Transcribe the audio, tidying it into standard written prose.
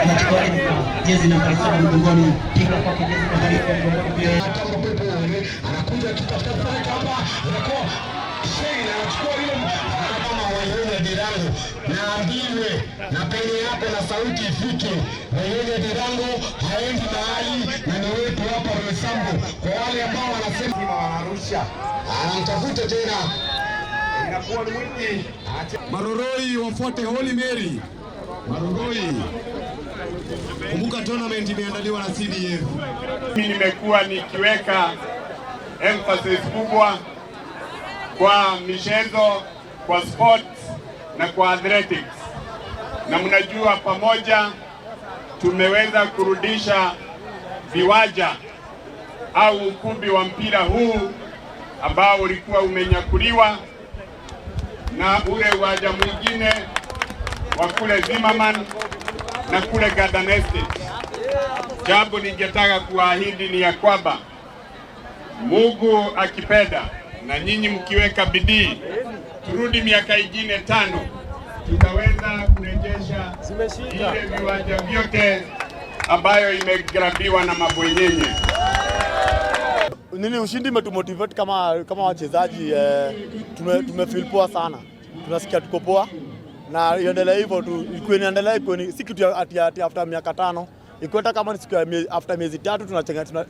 Anachukua jezi nambari 7 mgongoni, piga kwake jezi nambari 7 mgongoni. Anakuja akitafuta hapa, inakuwa Shane anachukua ile kama Wayene Dirango, naambiwe na peni yako na sauti ifike. Wayene Dirango haendi mahali na ni wetu hapa Roysambu. Kwa wale ambao wanasema wanarusha, anamtafuta tena, inakuwa ni mwingi. Maroroi wafuate Holy Mary. Maroroi. Kumbuka tournament imeandaliwa na CDF. Mimi nimekuwa nikiweka emphasis kubwa kwa michezo, kwa sports na kwa athletics, na mnajua pamoja tumeweza kurudisha viwanja au ukumbi wa mpira huu ambao ulikuwa umenyakuliwa na ule uwanja mwingine wa kule Zimmerman na kule Garden Estate. Jambo ningetaka kuahidi ni ya kwamba Mungu akipenda na nyinyi mkiweka bidii, turudi miaka ingine 5, tutaweza kurejesha ile viwanja vyote ambayo imegrabiwa na mabwenyenye. Nini, ushindi imetumotivate kama wachezaji tume feel poa sana, tunasikia tuko poa na iendelee hivyo tu, ikuwe inaendelea, ikuwe si kitu ati after miaka 5, ikuwe hata kama ni siku ya after miezi 3 tunachenga tuna.